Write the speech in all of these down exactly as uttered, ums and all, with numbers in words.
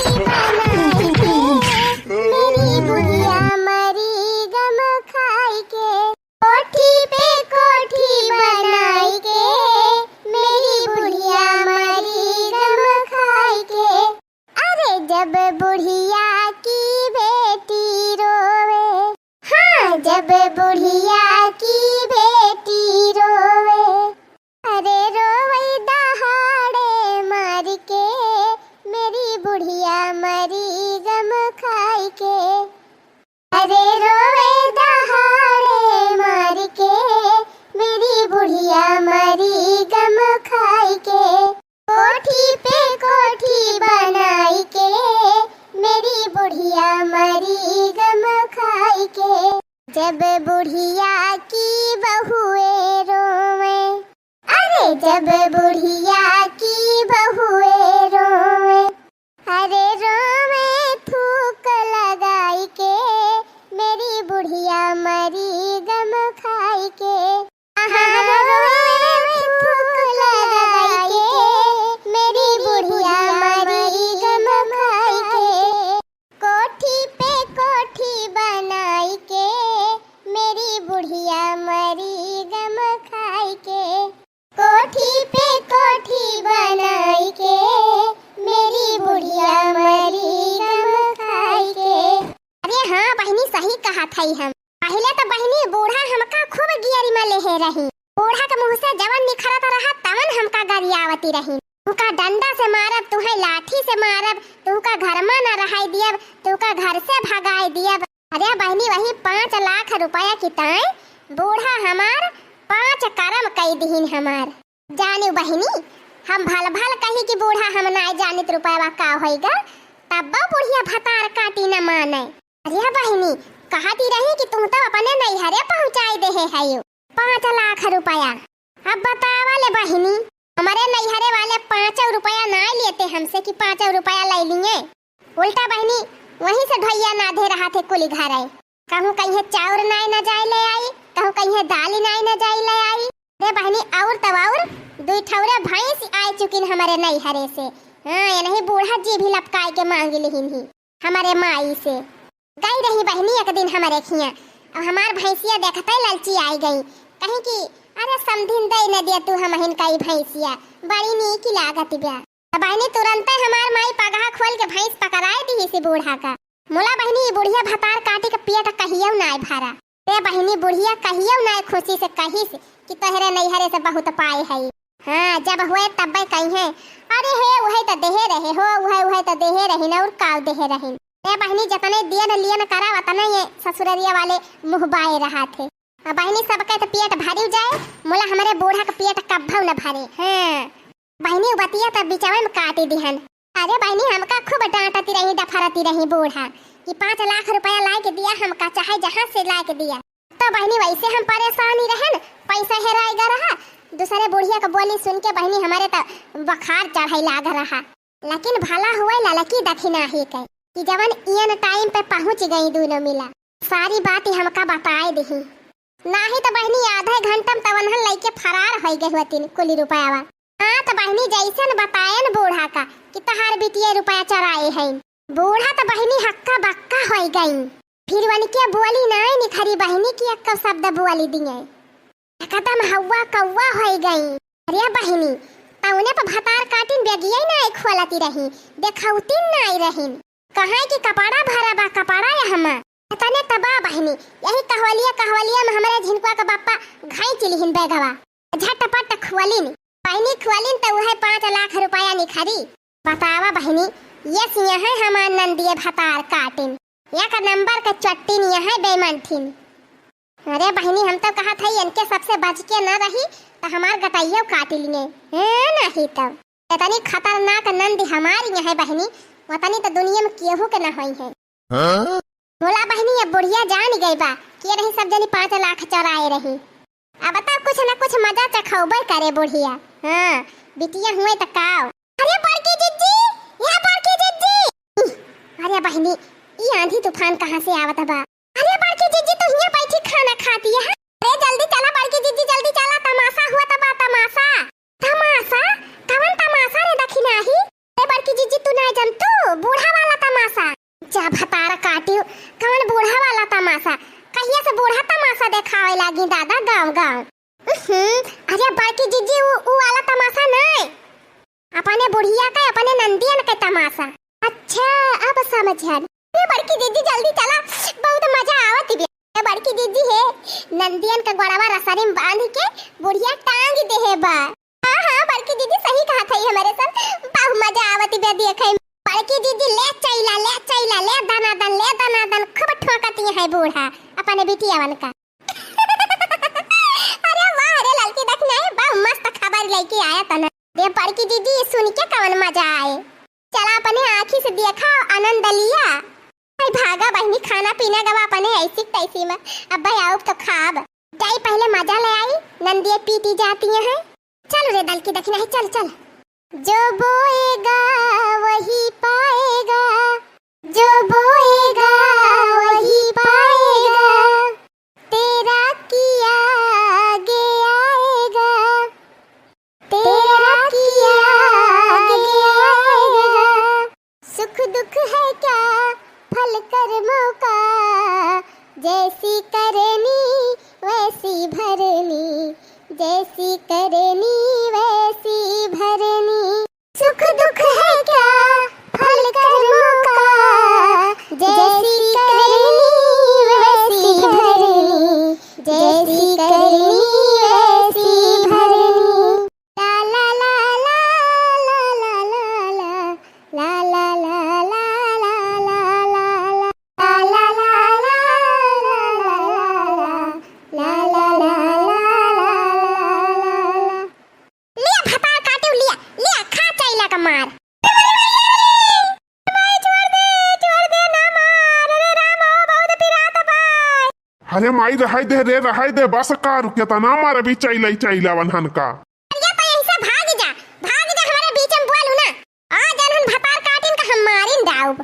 बनाई के, मेरी बुढ़िया मरी गम खाई के। कोठी पे कोठी बनाई के, मेरी बुढ़िया मरी गम खाई के। अरे जब बुढ़िया की बेटी रोवे, हाँ, जब बुढ़िया की बेटी रोवे, अरे रोवे दहाड़े मार के, मेरी बुढ़िया मरी गम खाई के। अरे रोवे दहाड़े मार के, मेरी बुढ़िया मरी गम खाई के। कोठी पे कोठी बनाई के, मेरी बुढ़िया मरी गम खाई के। जब बुढ़िया की बहुए रोवे, अरे जब बुढ़िया की बहुए रोवे, अरे रोवे थूक लगाई के, मेरी बुढ़िया मरी गम खाई के। अरे रोवे थूक लगाई के, मेरी बुढ़िया मरी गम खाई के। कोठी पे कोठी बनाई के, मेरी बुढ़िया मरी गम खाई के। कोठी पे कोठी बनाई के, मेरी बुढ़िया मरी गम खाई के। अरे हाँ बहिनी, सही कहत हई हम। पहिले त बहिनी बूढ़ा हमका खूब गियरी में लेहे रही। बूढ़ा के मुँह से जवन निखरत रहा तवन हमका गरियावती रही। तुहका डंडा से मारब, तुहै लाठी से मारब, तुहका घर में न रहाई दियब, तुहका घर से भगाई दियब। अरे बहिनी, वही पाँच लाख रुपया की ताई बूढ़ा हमार पाँच करम कई दिहिन हमार। जानिउ बहिनी, हम भल भल कही कि बूढ़ा हम नाई जानित रुपयवा का होइगा, तब्बो बुढ़िया भतार काटी न माने। अरे बहिनी, कहती रही कि तुम तो अपने नैहरे पहुँचाई देहे हयो पाँच लाख रुपया। अब बतावा ले बहिनी, हमरे नैहरे वाले पाँचौ रुपया नाई लेते हमसे कि पाँचौ रुपया ले लिए। उल्टा बहिनी वहीं से ढोइया नाधे रहा थे कुली घरे। कहूँ कहिए चाउर नाई न जाए ले आई, कहूँ कहिए दाल नाई न जाए ले आई। रे बहिनी, और तब और दुई ठौरे भैंस आए चुकिन हमरे नैहरे से। हाँ, ये नहीं बूढ़ा जी भी लपकाए के मांग लिहिन ही हमरे माई से। गई रही बहिनी एक दिन हमरे खिया, अब हमार भैंसिया देखते ललची आई गई, कहीं कि अरे समधिन दे न दिया तू हमहिन कई भैंसिया, बड़ी नीक लागत ब्या। त बहिनी तुरंते हमार माई पगहा खोल के भैंस पकड़ाए दिहिस बूढ़ा का। मुला बहिनी, ई बुढ़िया भतार काटी के पेट कहियो नाय भरा। रे बहिनी, बुढ़िया कहियो नाय खुशी से कहिस कि तोहरे नैहरे से बहुत पाए हई। हाँ, जब होए तब्बे कहिए, अरे हे, उहे त देहे रहे हो, उहे, उहे त देहे रहिन, और काव देहे रहिन। रे बहिनी, जतने दियन लियन करा, वतने ये ससुररिया वाले मुँह बाए रहा थे। आ बहिनी, सबके त पेट भरिउ जाए, मुला हमरे बूढ़ा के पेट कब्बौ न भरे। हाँ। बहिनी, उ बतिया त बिचवे में काटी दिहन। अरे बहिनी, हमका खूब डांटती रही, डफरती रही बूढ़ा कि पाँच लाख रुपया लाए के दिया हमका, चाहे जहाँ से लाए के दिया। तो बहिनी, वैसे हम परेशानी रहन, पैसा हेराए गा रहा। दूसरे बुढ़िया के बोली सुन के बहिनी, हमारे त बुखार चढ़ाई लाग रहा। लेकिन भला हुए ललकी दखिनाही के कि जवन इयन टाइम पे पहुँच गई दोनों मिला, सारी बात ही हमका बताए दिही। नाही त बहिनी, आधे घंटा में तवनहन लइके फरार होई गए होतिन कुली रुपयावा। हाँ, त बहिनी जैसन बतायन बूढ़ा का कि तहार बिटिया रुपया चराए हैं। बूढ़ा त बहिनी हक्का बक्का होई गई। फिर वनके बोली नाई निखरी बहिनी कि एक्को शब्द बोली दिए। एकदम हवा कौवा होई गई। अरे बहिनी, तौने पर भतार काटिन बेगिया नाई खोलती रही, देखौतिन नाई रहिन। कहाँ कि कपड़ा भरा बा, कपड़ा या हमा। तने तबा बहिनी, यही कहवलिया, कहवलिया में हमरे झिनकुआ के बापा घाई चिलिहिन बैगवा। झटपट खोलिन। बहिनी खोलिन त उहे पाँच लाख रुपया निखरी। बतावा बहिनी, ये सिया है हमार नंदिये भतार काटिन। एक नंबर के चट्टिन यहाँ बेमंठिन। अरे बहिनी, हम तो कहत हई, इनके सबसे बच के न रही, त हमार गटइयो काट लिए। हैं, नहीं तब। इतनी खतरनाक नंद हमारी यहाँ बहिनी, उतनी तो दुनिया में केहू के न होई है। हाँ? बोला बहिनी, अब बुढ़िया जान गई बा कि ये रही सब जनी पाँच लाख चोराए रही। अब तो कुछ न कुछ मजा चखौबे करे बुढ़िया। हाँ, बिटिया हुए त काव। अरे बड़की जिज्जी, या बड़की जिज्जी। अरे बहिनी, ई आंधी तूफान कहाँ से आवत बा? अरे बड़की जिज्जी, तू हियाँ बैठी खाना खाती है? अरे जल्दी चला बड़की जिज्जी, जल्दी चला, तमाशा हुआ त बा, तमाशा। तमाशा? कवन तमाशा रे दखिनाही? अरे बड़की जिज्जी, तू ना जन तू बूढ़ा बुढ़िया का अपने नंदियन के तमाशा। अच्छा, अब समझन। ए बड़की जिज्जी, जल्दी चला, बहुत मजा आवत बे। ए बड़की जिज्जी हे, नंदियन का गोड़वा रसरी में बांध के बुढ़िया टांग देहे बा। हाँ, हाँ, बड़की जिज्जी सही कहत हई हमरे सब, बहुत मजा आवत बे देखे में। बड़की जिज्जी ले चैला, ले चैला, ले दनादन, ले दनादन, खूब ठोकती है बूढ़ा अपने बिटियावन का। अरे वाह रे ललकी, देख नहीं, बहुत मस्त खबर लेके आया तने। रे बड़की जिज्जी, ये सुन के कवन मजा आए। चला अपने आँखी से देखा, आनंद लिया। भाई भागा बहिनी, खाना पीना गवा अपने ऐसी तैसी में। अब भाई आउब तो खाब। जाई पहले मजा ले आई, नंदिया पीटी जाती हैं। चल रे दल की दखिना है, चल चल। जो बोएगा वही पाएगा, जो बोएगा वही पाएगा, तेरा किया आगे आएगा, तेरा किया आगे आएगा। सुख दुख है क्या फल कर्मों का, जैसी करनी वैसी भरनी, जैसी करनी वैसी भरनी। सुख दुख है क्या फल कर्मों का, जैसी करनी वैसी भरनी, जैसी करनी वैसी भरनी। ला ला ला ला ला ला ला ला। लिया भतार काटियो, लिया, लिया, खा चैला का मार। माई, छोड़ दे, छोड़ दे, ना मार, अरे राम हो, बहुत पिरात बा। अरे माई, रहाई दे रे, रहाई दे, बस का रुके तना मार अभी चैला, चैला वनहन का। अरे तो यहीं से भाग जा, भाग जा, हमारे बीच में बोलू ना। आ जानहन भतार काटिन का हम मारिन डाउब।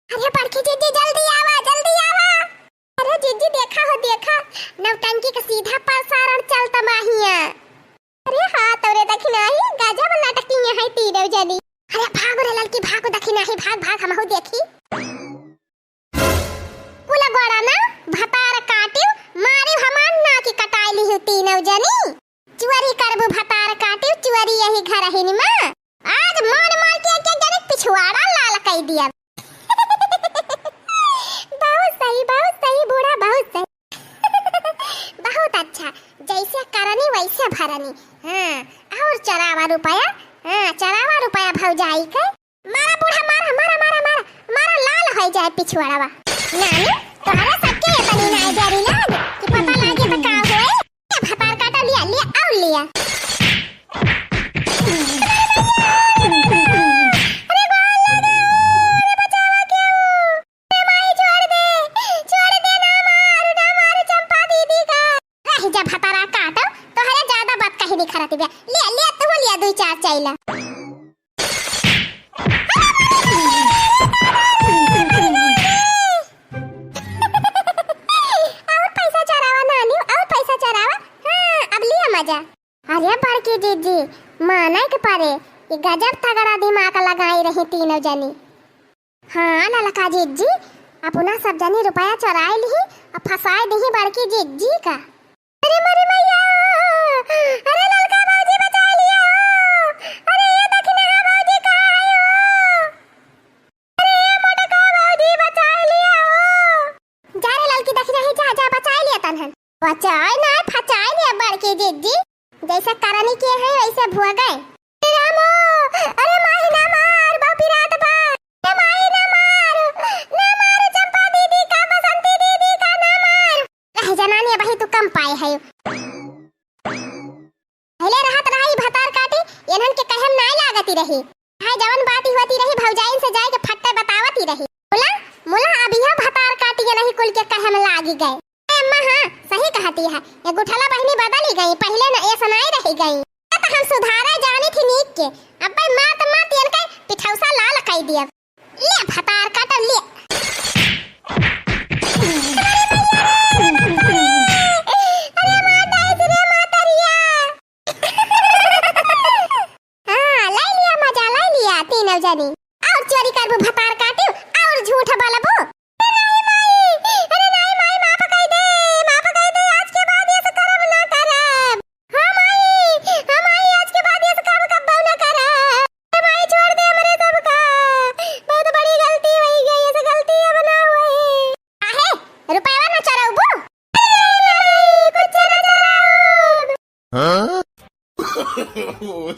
अरे बड़की जिज्जी, जल्दी आवा, जल्दी आवा। अरे जिज्जी, देखा हो, देखा, नौटंकी का सीधा प्रसारण चलत बा हियां। अरे हाँ, तोरे दखिनाही गजब लटकी है तीनों जनी। अरे भागो रे ललकी, भागो दखिनाही, भाग, भाग, हमहू देखी। कुल गोड़ा ना भतार काटियो, मारियो हमार नाकी कटाई लिहियो तीनों जनी। चुअरी करबू भतार काटियो, चुअरी यही घर ही निमा। आज मार मार के एक एक जने पिछवाड़ा लाल कई दिया। बहुत सही, बहुत सही बूढ़ा, बहुत सही। बहुत अच्छा, जैसे करनी वैसे भरनी। हाँ, और चरावा रुपया, हाँ, चरावा रुपया भौजाई के। मारा बूढ़ा, मारा, मारा, मारा, मारा, मारा, लाल हो जाए पिछवाड़वा। नानी, तोहरा सबके इतनी नाई जरी लाग कि पता लागे तो का होए? भतार काटा लिया, लिया, और लिया। अरे गोल लगे, अरे बचावा के हो। अरे माई छोड़ दे, छोड़ दे, ना मार, ना मार चंपा दीदी का। रह जा भतारा काटो, तोहरे ज्यादा बात कही नहीं खरत बे। लिया, लिया, तू लिया दुई चार चैला। और पैसा चरावा नानी, और पैसा चरावा। हाँ, अब लिया मजा। अरे बड़की जिज्जी, माने के परे, ई गजब तगड़ा दिमाग लगाई रही तीनों जनी। हाँ ललका जिज्जी, अपना सब जनी रुपया चोराई लिही और फंसाई दिही बड़की जिज्जी का। अरे मोरी मैया, अरे ललका भौजी बचाई लिया हो, अरे ये दखिनहा भौजी कहाँ है हो? अरे मोटका भौजी बचाई लिया हो। जा रे ललकी दखिनही, जा, जा बचाई लिया तनहन। बचाई ना, फचाई लिया बड़की जिज्जी। जैसे करनी किए हैं वैसे भुआ गए। अरे रामो, अरे माई ना मार, बापी रात बा। अरे माई ना मार, ना मार चंपा दीदी का, बसंती दीदी का ना मार। रह जनानी अबही तू कम पाए है। पहले रहत रही भतार काटी, इन्हन के कहे में नाई लागती रही। हाय जवन बात ही होती रही, भौजाइन से जाए के फट्टे बतावती रही। मुला, मुला अब यह भतार काटी के नहीं कुल के कहे में लागी गए। ए अम्मा, हाँ, सही कहती है। ये गुठला बहिनी बदली गई, पहले न ऐसा नाई रही गई। ये तो हम सुधारे जानी थी नीक के। अब भाई मात मात इनके पिठौसा लाल कई दिया। ले भतार काटो, ले। अरे माता, रे माता रिया। हाँ, लाई लिया मजा, लाई लिया तीनों जनी। और चोरी करबू भतार काटियो, और झूठ बोलबू। अरे नाई माई, अरे नाई माई, माफ कई दे, माफ कई दे, आज के बाद ये सब करब ना करब। हाँ माई, हाँ माई, आज के बाद ये सब काम कब्बो ना करब। अरे माई, छोड़ No,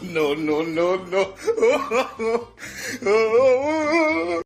no, no, no.